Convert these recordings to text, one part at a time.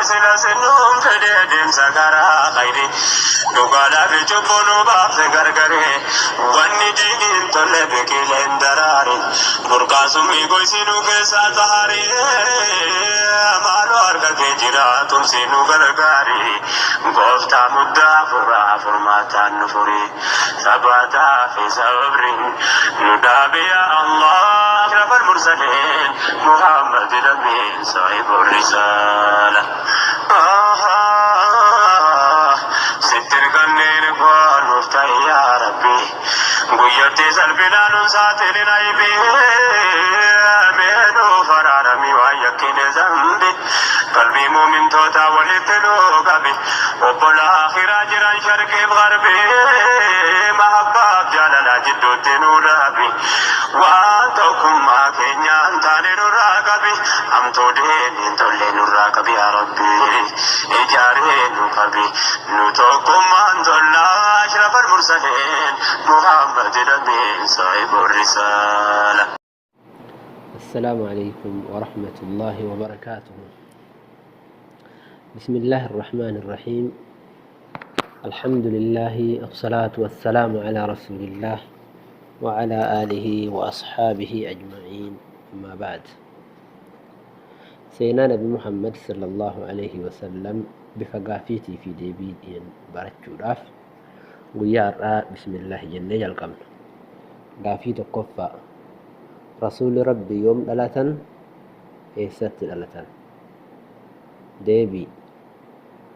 Sila sinuun fedhee deemsa karaa khayri. Dhugaadhaa fi cubbuu nu baafte gargari. Wanni diiniin tolle biqilee hin daraari. Burqaa summii goysi nu keessaa xahaari. Maaloo harka kee jira tumsi nu gargaari. Gooftaa muddaa furraa furmaataan nu furi. Sabaataa fi sabri nu dhaabi yaa Allah. Ashrafal mursaliin Muhammad Lameen saahibu risaala. Sitti kanneen koo nuuf ta'i yaa Rabbi. Guyyatti salphinaa nun saaxilin aybi. Mee nuuf araarami waan yakkine zambi. Qalbii muumintootaa walitti nuu qabi. Obbolaa akhiraa jiran sharqiif garbi. Mahabbaaf jaalalaa jidduutti nuu dhaabi. Waan tokkummaa keenyaan taane nurraa qabi. Hamtuu deeniin tolle nurraa qabi yaa Rabbi. Ijaaree nu qabi. Nu tokkummaan tollaa ashrafal mursaliin Muhammad Lameen saahibu risaala. السلام عليكم ورحمة الله وبركاته. بسم الله الرحمن الرحيم. الحمد لله والصلاة والسلام على رسول الله وعلى آله وأصحابه أجمعين، أما بعد. سينا نبي محمد صلى الله عليه وسلم bifa gaafiitii fi deebiitiin barachuudhaaf guyyaa har'aa bismillah jennee jalqabna. Gaafii tokkoffaa: Rasuulli Rabbii yoom dhalatan? Eessatti dhalatan? Deebii: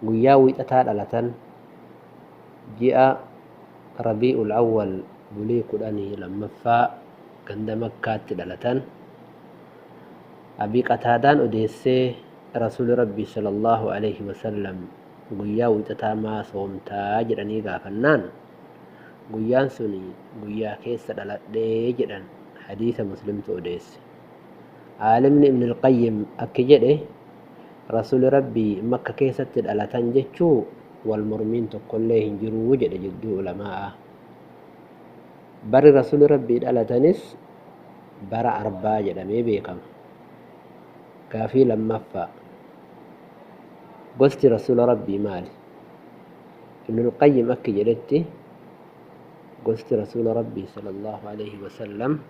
Guyyaa Wiixataa dhalatan, ji'a Rabii'ul Awwal bulii 12ffaa ganda Makkaatti dhalatan. Abii Qataadaan odeessee, Rasuulli Rabbii sallallahu alaihi wasallam guyyaa Wiixataa maa soomtaa jedhanii gaafannaan, guyyaan suni guyyaa keessa dhaladhee jedhan. Hadiisa Muslimtu odeesse. Aalimni Ibn al-Qayyim akki jedhe: Rasuulli Rabbii Makka keessatti dhalatan jechuu wal mormiin tokkollee hin jiruu jedhe jidduu ulamaa'a. Barri Rasuulli Rabbii dhalatanis bara Arbaa jedhamee beekama. Gaafii lammaffaa: Gosti Rasuula Rabbii maali? Ibn al-Qayyim akki jedhetti, gosti Rasuula Rabbii sallallahu alaihi wasallam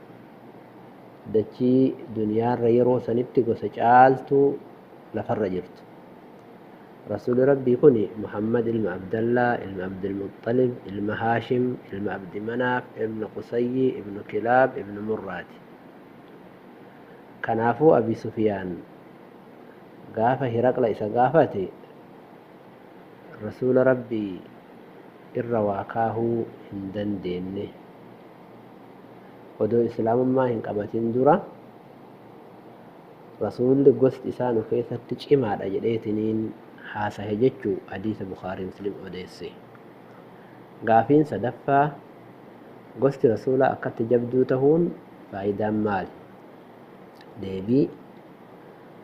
dachii duniyaarra yeroo sanitti gosa caaltuu lafarra jirtu. Rasuulli Rabbii kun Muhammad ilma Abdallaa ilma Abdulmuxalib ilma Haashim ilma Abdi Manaaf ilma Qusayyi ibnu Kilaab ibnu Murraati. Kanaafuu Abi Sufiyaan gaafa Hiraqla isa gaafate Rasuula Rabbii irra waa kaahuu hin dandeenye. Odoo Islaamummaa hin qabatin dura Rasuulli gosti isaa nu keessatti cimaadha jedheetiniin haasahe jechuu hadiisa Bukaarii Muslim odeesse. Gaafiin sadaffaa: Gosti Rasuulaa akkatti jabduu tahuun faayidaan maali? Deebii: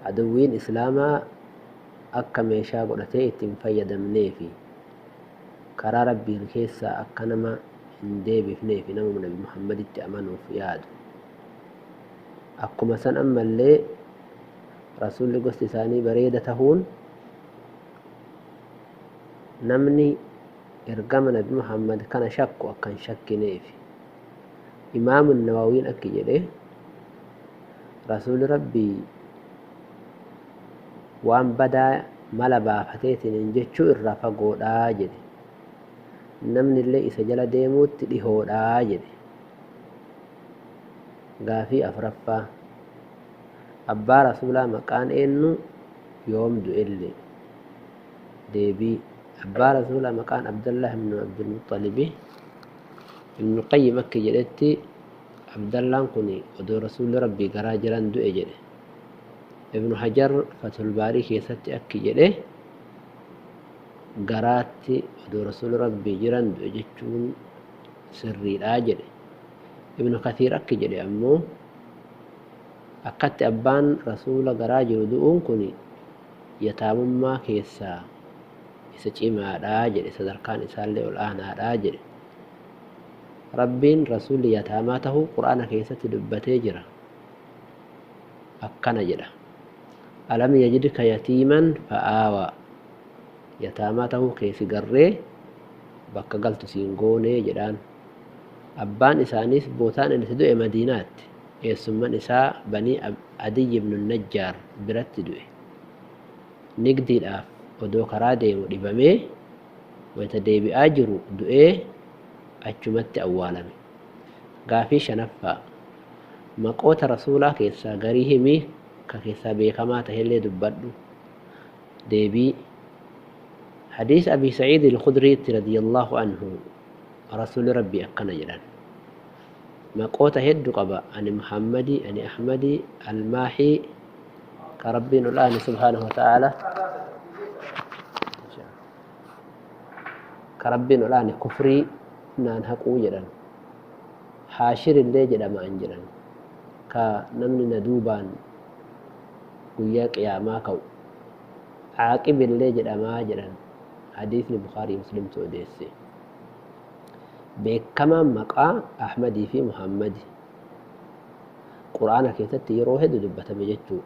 Aduwwiin Islaamaa akka meeshaa godhatee itti hin fayyadamneefi karaa Rabbiin keessaa akka nama hin deebifneefi nama Nabi Muhammaditti amanuuf yaadu. Akkuma san ammallee Rasuulli gosti isaanii bareeda tahuun namni ergama Nabi Muhammad kana shakku akka hin shakkineefi. Imaamu Nawawiin akki jedhe: Rasuulli Rabbii waan badaa mala baafateetiin jechuu irraa fagoodhaa jedhe. Namni illee isa jala deemuutti dhihoodhaa jedhe. Gaafii afuraffaa: Abbaa Rasuulaa maqaan eenyu? Yoom du'ellee? Deebii: Abbaa Rasuulaa maqaan Abdallah ibn Abdulmuxalibi. Ibn Qayyim akki jedhetti, Abdallaan kun odoo Rasuulli Rabbii garaa jiran du'e jedhe. Ibnu Hajar Fathul Baarii keessatti akki jedhe: garaatti odoo Rasuulli Rabbii jiran du'e jechuun sirriidhaa jedhe. Ibnu Kathiir akki jedhe ammoo, akkatti abbaan Rasuula garaa jiru du'uun kun yataamummaa keessaa isa cimaadhaa jedhe, sadarkaan isaallee ol aanaadhaa jedhe. Rabbiin Rasuulli yataamaa tahuu Qur'aana keessatti dubbatee jira. Akkana jedha: Alam yajidka yatiiman fa'aawaa, yataamaa ta'uu keessi garree bakka galtu siin goonee jedhaan. Abbaan isaaniis bootaan inni du'e Madiinaatti, eessumman isaa Banii Adiy ibnu Najjaar biratti du'e. Nigdiidhaaf odoo karaa deemu dhibamee wayita deebi'aa jiru du'ee achumatti awwaalame. Gaafii shanaffaa, maqoota rasuulaa keessaa garii himii ka keessaa beekamaa tahellee dubbadhu. Deebii: حديث أبي سعيد الخدري رضي الله عنه رسول ربي أكنا جلال مقوت هد قبا أني محمدي أني أحمدي الماحي كربين الآن سبحانه وتعالى كربين الآن كفري نان هقو جلال حاشر اللي جل ما أنجلال كنمن ندوبان وياك يا ما كو عاقب اللي جل ما جلال حديث البخاري مسلم توديسي بكما مقا أحمدي في محمد قرآن كيست يروه دبته بجتو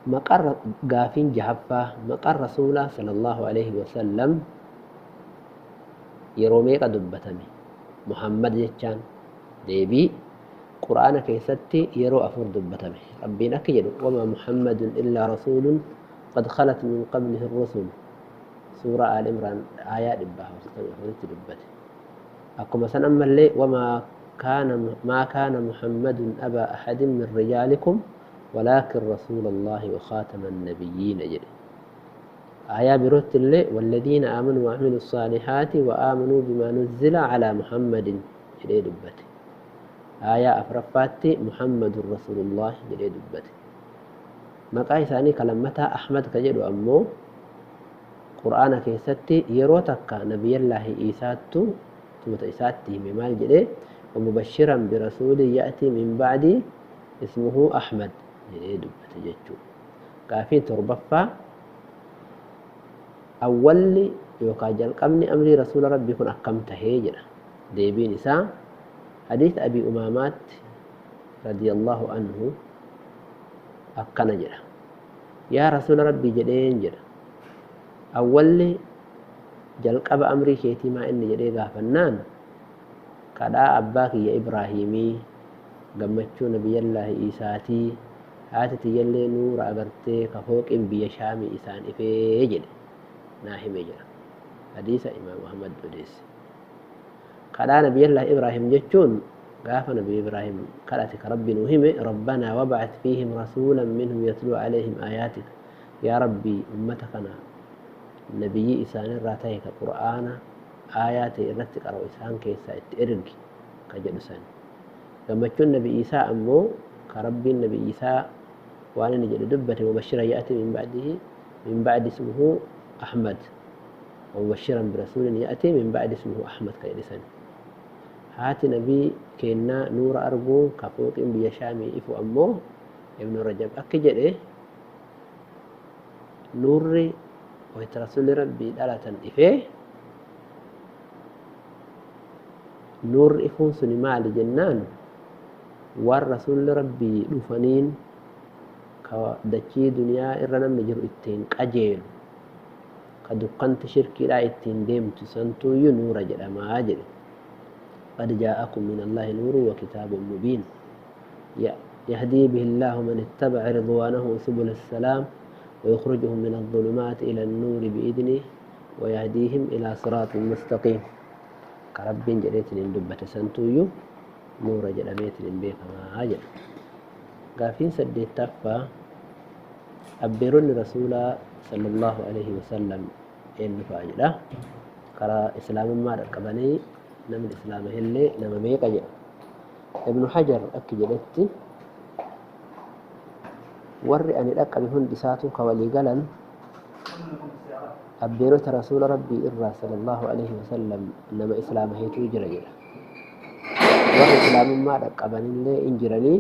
مقر قافين جهفة مقر رسول صلى الله عليه وسلم يروميق دبتمي محمد جتان ديبي قرآن كيست يرو أفر دبتمي ربنا كيدو وما محمد إلا رسول قد خلت من قبله الرسل سورة آل عمران آيات دبته أقوم سنأمل لي وما كان ما كان محمد أبا أحد من رجالكم ولكن رسول الله وخاتم النبيين جل آية بروت اللي والذين آمنوا وعملوا الصالحات وآمنوا بما نزل على محمد جل دبته آية أفرفاتي محمد رسول الله جل دبته مقاي ثاني كلمتها أحمد كجد أمو قرآن كيستي يروتك نبي الله إيساتو ثم إيساتي ممال جدي ومبشرا برسول يأتي من بعد اسمه أحمد جدي دبت جتشو كافين تربفا أول يوكا قمني أمري رسول ربي كن أقمت هيجرة ديبي نساء حديث أبي أمامات رضي الله عنه أكنا جرا يا رسول ربي جدين جرا أول جلق أبا أمري كيتي ما إني جدي غافنان كدا أباك يا إبراهيمي قمتشو نبي الله إيساتي هاتتي يلي نور أغرتي كفوق إن بيشامي إسان إفي جدي ناهي مجرا حديث إمام محمد أديس كدا نبي الله إبراهيم جتشون قاف نبي إبراهيم قالتك ربي نوهم ربنا وابعث فيهم رسولا منهم يتلو عليهم آياتك يا ربي أمتكنا نبي إسان الراتيك قرآن آياتي الرتك أرو إسان كيسا اتئرق كجلسان لما تكون نبي إيسا أمو كربي النبي إيسا وأنا نجد دبة مبشرا يأتي من بعده من بعد اسمه أحمد ومبشرا برسول يأتي من بعد اسمه أحمد كجلسان هات نبي كنا نور أرجو كفوق بيشامي إفو أمو ابن رجب أكجده نور ويترسل ربي دالة إفه نور إفون سنما لجنان والرسول ربي دفنين كدكي دنيا إرنا مجر إتين قجيل كدقنت شركي لا إتين ديم تسنتو ينور جل ما أجل قد جاءكم من الله نور وكتاب مبين يهدي به الله من اتبع رضوانه سبل السلام ويخرجهم من الظلمات إلى النور بإذنه ويهديهم إلى صراط مستقيم كرب جريت لندبة سنتويو نور جلبيت لنبيك ما أجل قافين سدي تفا أبرون رسول صلى الله عليه وسلم إن فاجلة كرا إسلام ما ركبني نم الإسلام هلي نم ميك أجل ابن حجر أكجلتي warri ani dhaqqabe hundi isaatu ka walii galan abbeerota rasuula rabbii irraa sallallahu alaihi wasallam nama islaama heetuu jira jedha. Warri islaamummaa dhaqqabanillee in jiranii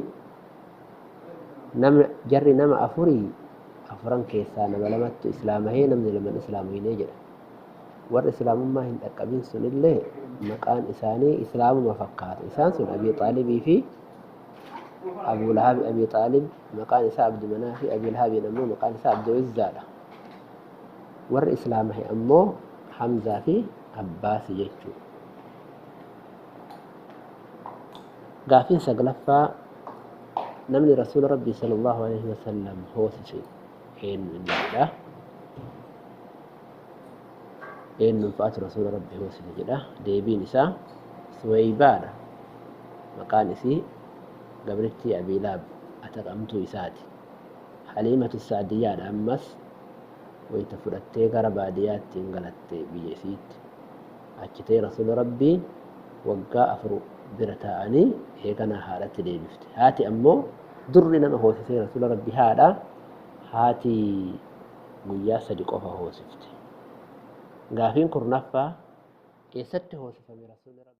jarri nama afurii afuran keessaa nama lamattu islaamahee namni laman islaamoyinee jedha. Warri islaamummaa hin dhaqqabin sunillee maqaan isaanii islaamuma fakkaata. Isaan sun Abii Xaalibii fi Abuu Lahabi Abii Xaalib maqaan isaa Abdu Manaafi, Abii Lahabiin ammoo maqaan isaa Abdu Izzaadha. Warri Islaamahe ammoo Hamzaa fi Abbaasi jechuudha. Gaafiin saglaffaa, namni Rasuula Rabbii sallallahu alaihi wasallam hoosise eenyu inni jedha. Eenyuun fa'aatu Rasuula Rabbii hoosise jedha. Deebiin isaa Suweybaadha. Maqaan isii gabrittii Abii Lahab ataqamtuu isaati. Haliimatu Sa'diyyaadha. Ammas wayita fudhattee gara baadiyyaatti hin galatte biyya isiitti. Achi ta'e Rasuula Rabbii waggaa 4 bira taa'anii eeganaa haadhatti deebifte. Haati ammoo durri nama hoosisee Rasuula Rabbii haadha. Haati guyyaa 3 qofa hoosifte. Gaafiin 10ffaa, eessatti hoosifame Rasuulli Rabbii?